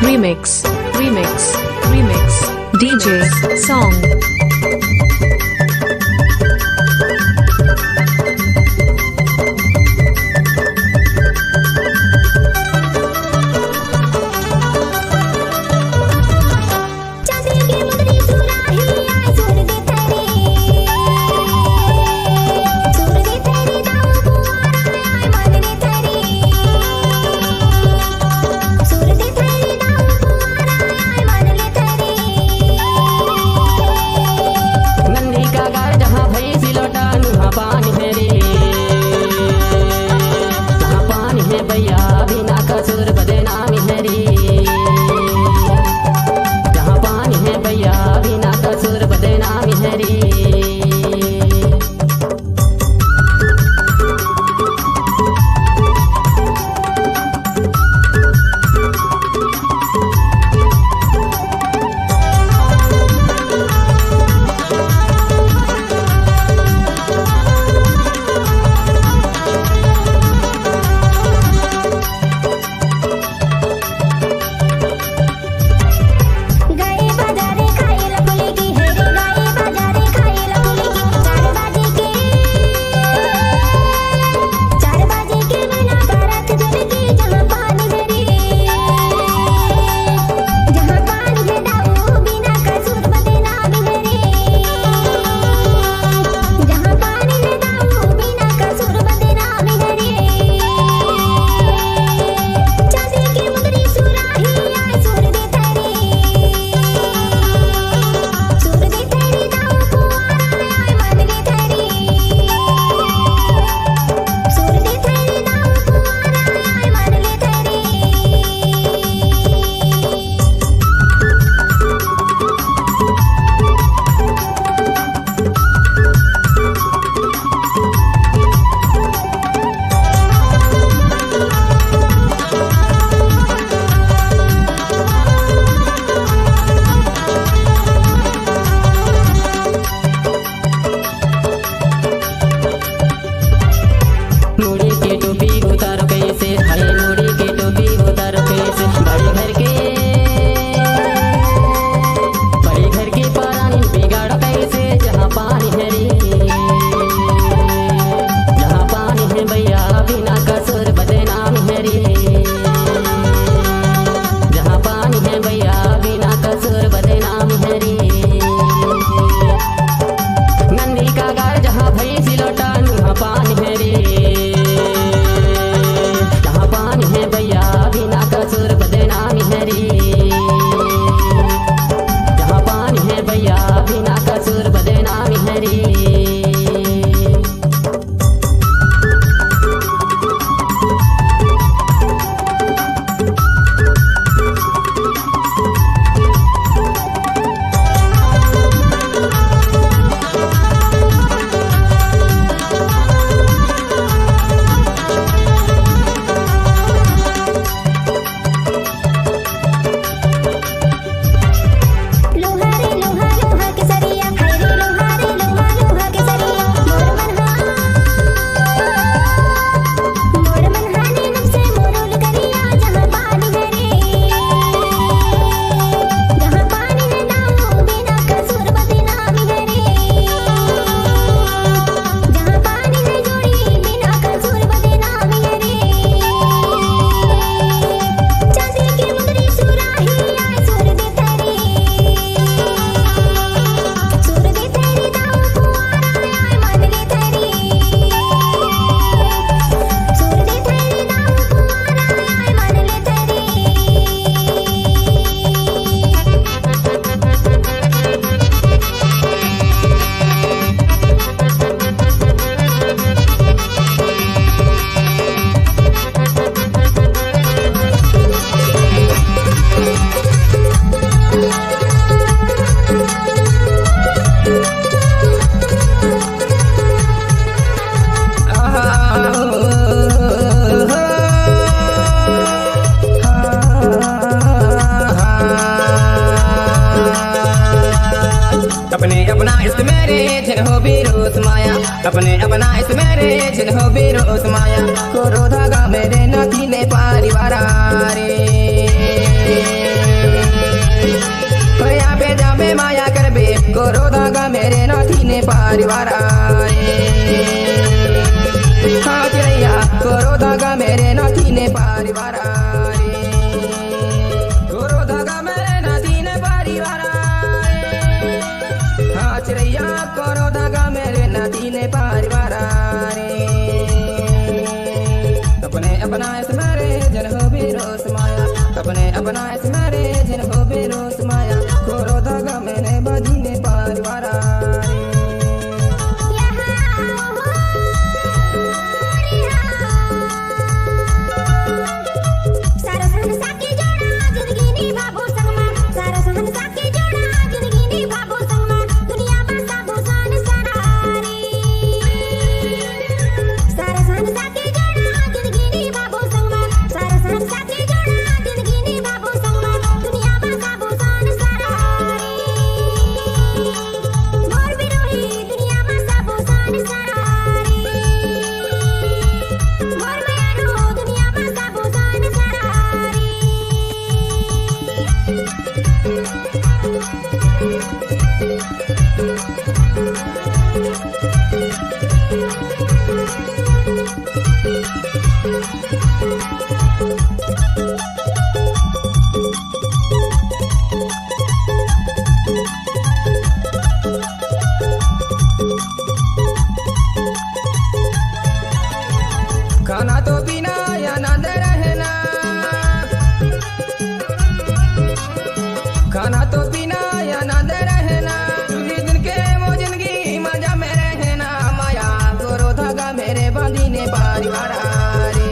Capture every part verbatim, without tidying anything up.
Remix, remix, remix, D J song. Nandi का गार जहाँ भई सिलोटा नुहा पानी हरी। जहाँ पानी है भैया बिना कसूर बदनामी हरी। जहाँ पानी है भैया बिना कसूर बदनामी हरी। मुड़ी के टोपी उतार कैसे, हाय मुड़ी के टोपी उतार कैसे, बड़े घर के, बड़े घर के परानी बिगाड़ कैसे, जहाँ पानी हरी, जहाँ पानी है भैया बिना कसूर बदनाम हरी। जहाँ पानी है भैया बिना कसूर बदनाम हरी। नंदी का गार जहाँ भई सिलोटा नुहा पानी हरी। जहाँ पानी है भैया बिना कसूर बदनाम हरी। जहाँ पानी है भैया बिना कसूर बदनाम हरी। अपने अपना इश्क मेरे झन हो बेरोस माया, अपने अपना इश्क मेरे झन हो बेरोस माया, को रोधा गा मेरे नाती ने परिवार रे। परिवार रे। हाँ चिरैया, कोरो धागा मेरे नाथी ने परिवार रे। कोरो धागा मेरे नाथी ने परिवार रे। हाँ चिरैया, कोरो धागा मेरे नाथी ने परिवार रे। अपने अपना इसमें रे जन हो बेरोस माया। अपने अपना इसमें रे जन हो बेरोस माया। कोरो धागा मेरे बांधी ने परिवार रे। खाना तो पीना आनंद रहना। खाना तो पीना आनंद रहना। पूरी दिन के मौजनगी मजा में रहना। माया कोरो धागा मेरे बांधी ने परिवार रे।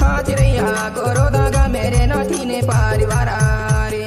हाँ चिरैया, कोरो धागा मेरे नाथी ने परिवार रे।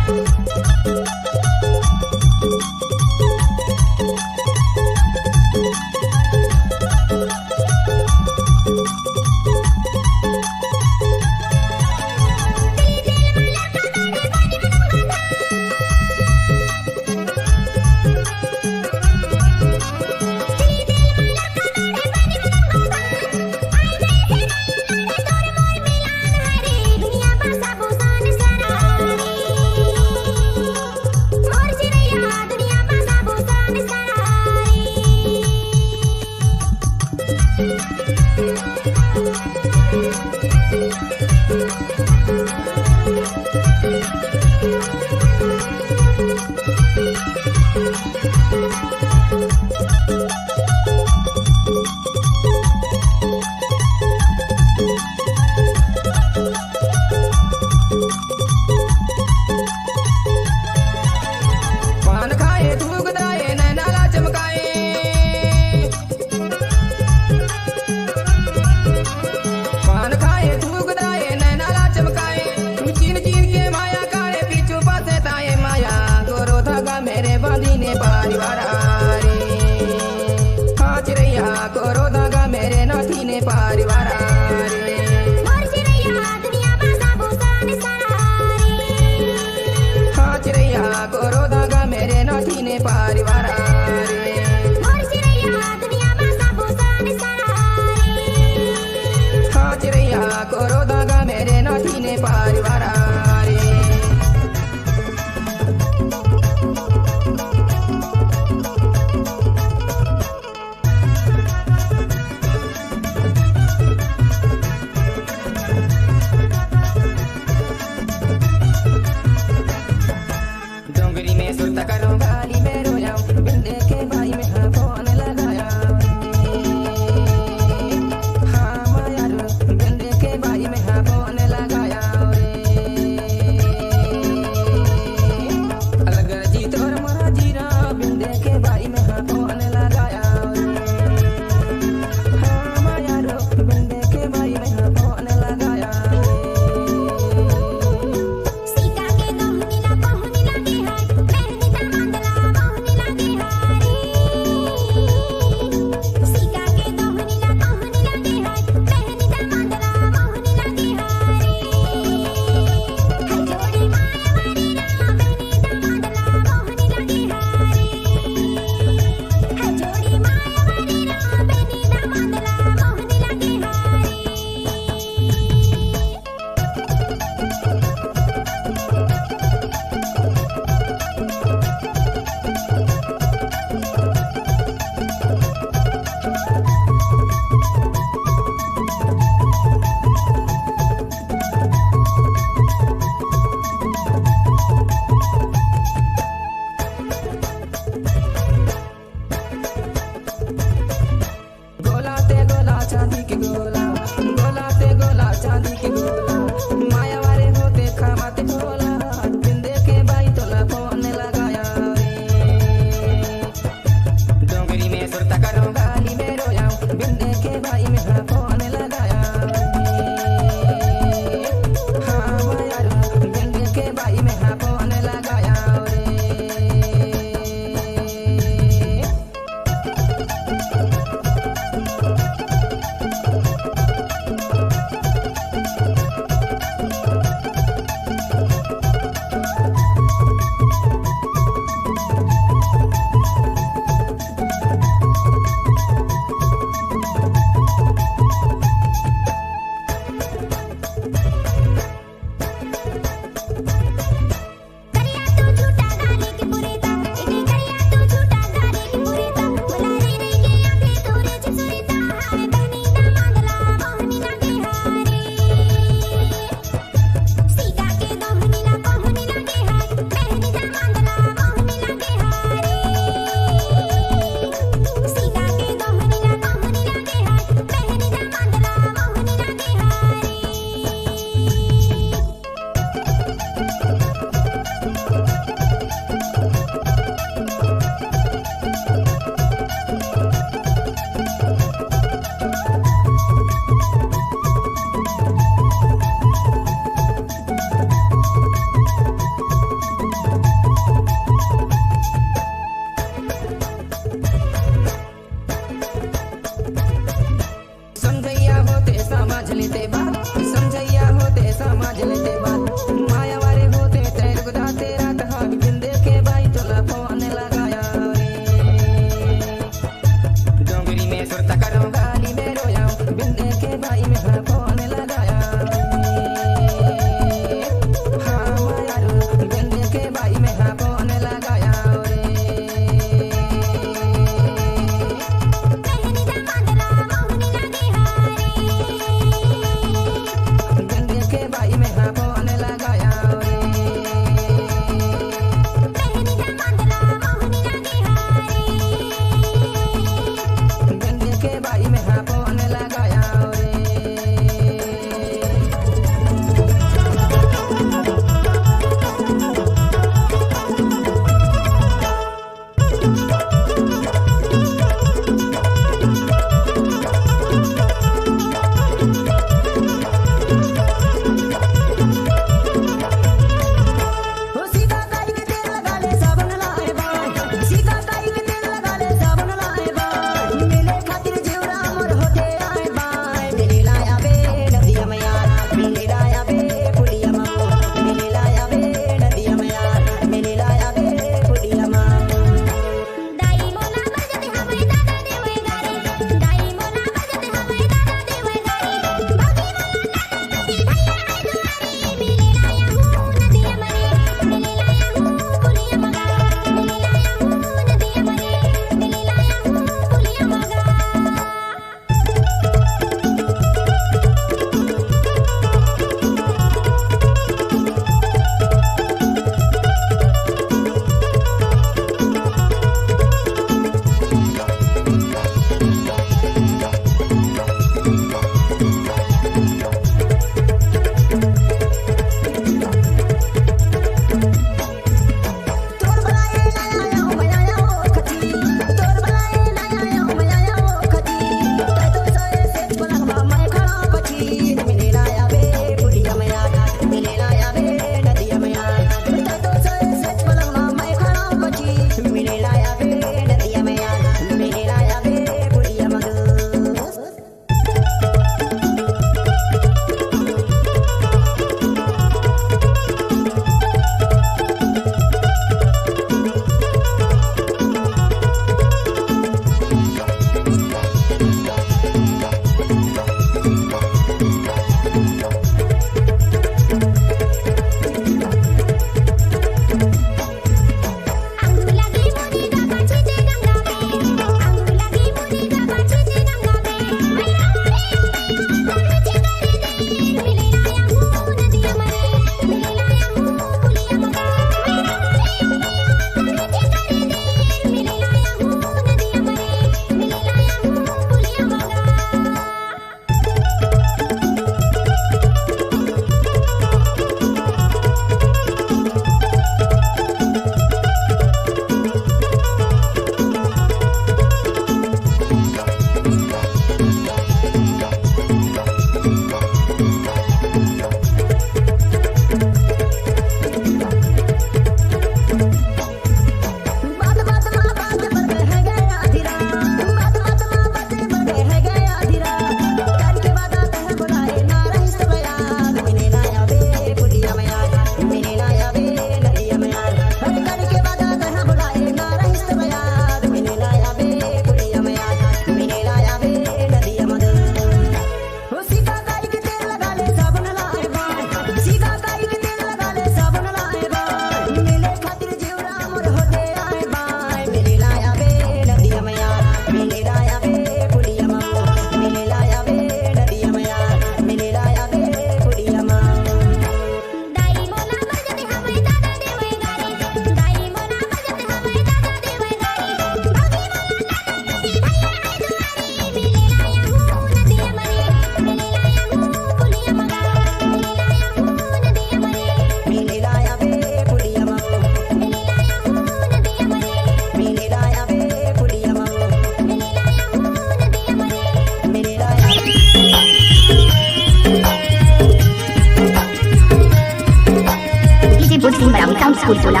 स्कूल बोला।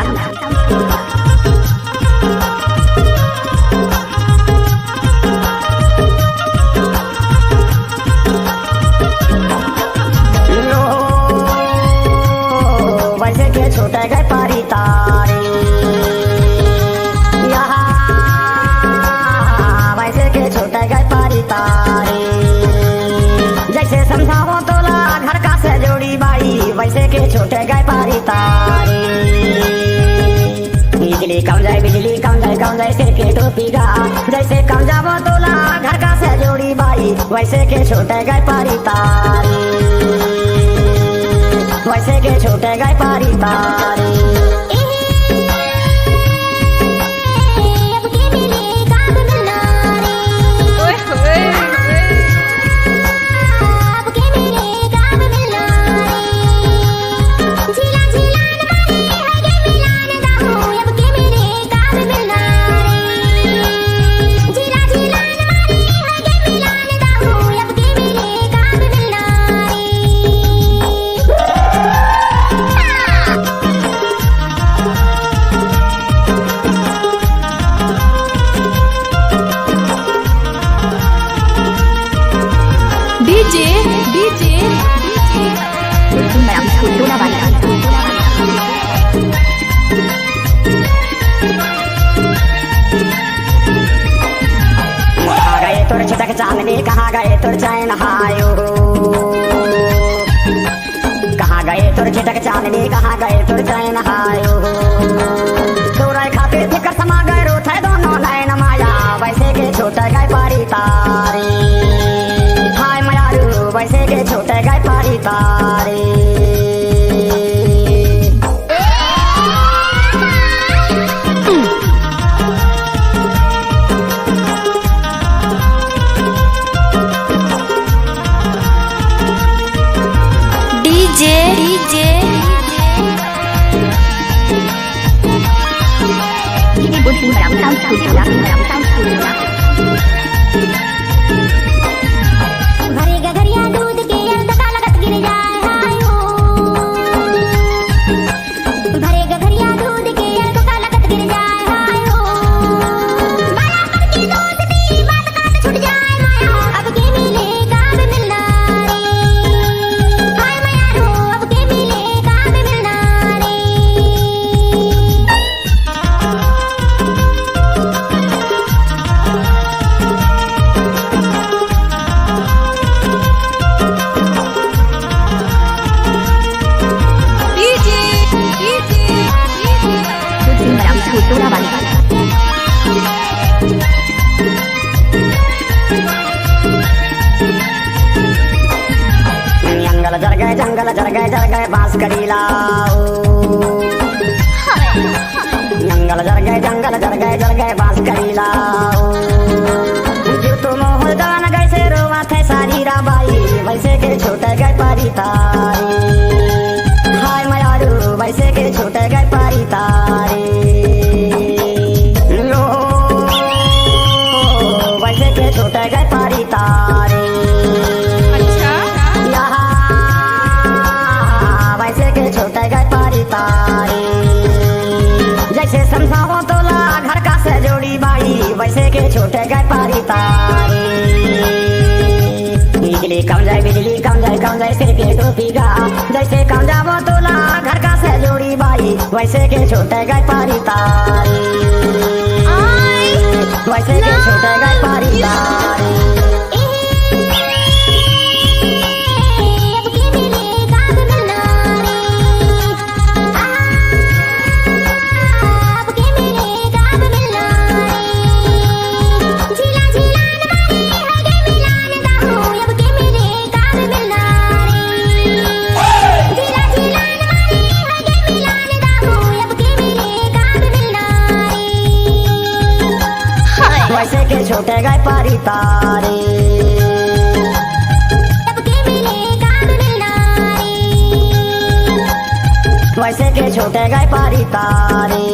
लो, वैसे के छूटे गए पारी तारी। यहाँ, वैसे के छूटे गए पारी तारी। जैसे समझावो तोला घर का से जोड़ी बाई, वैसे के छूटे गए पारी तारी। बिजली कम जाए, बिजली कम जाए, कम जाए सिर के टोपी गा। जैसे कम जावो तोला घर का से जोड़ी बाई, वैसे के छूटे गए पारी तारी, वैसे के छूटे गए पारी तारी। DJ, DJ, DJ. कहाँ गए तोर छिटक चांदनी, कहाँ गए तोर चैन हायो? कहाँ गए तोर छिटक चांदनी, कहाँ गए तोर चैन हायो? तोरे खातिर फिकर समा गए रोथे दोनों नैन माया, वैसे के छूटे गए पारी तारी। हाय मयारू, वैसे के छूटे गए पारी तारी। DJ, DJ. भरे गगरिया दूध के अंधका लगत गिर जाए हाय हो। भरे गगरिया दूध के अंधका लगत गिर जाए हाय हो। बड़ा करके दोस्ती बात काट छूट जाए माया। अब के मिले काम मिलना रे। हाय माया रो, अब के मिले काम मिलना रे। जंगल जर गए, जंगल जर गए, जर गए बांस करीला। जंगल जर गए, जंगल जर गए, जर गए बांस करीला। जो तुम हो जान गए से रोवा थे सारी राबाई, वैसे के छूटे गए पारी तारी। हाय मयारू, वैसे के छूटे गए पारी तारी। लो, वैसे के छूटे गए पारी तारी। अच्छा। यहाँ, वैसे के छूटे गए पारी तारी। जैसे समझावो तोला घर का से जोड़ी बाई, वैसे के छूटे गए पारी तारी। बिजली कम जाए, बिजली कम जाए, कम जाए सिर के टोपी गा। जैसे कम जावो तोला घर का से जोड़ी बाई, वैसे के छूटे गए पारी तारी। वैसे के छूटे गए पारी तारी। वैसे के छूटे गए पारी तारी। वैसे के छूटे गए पारी तारी।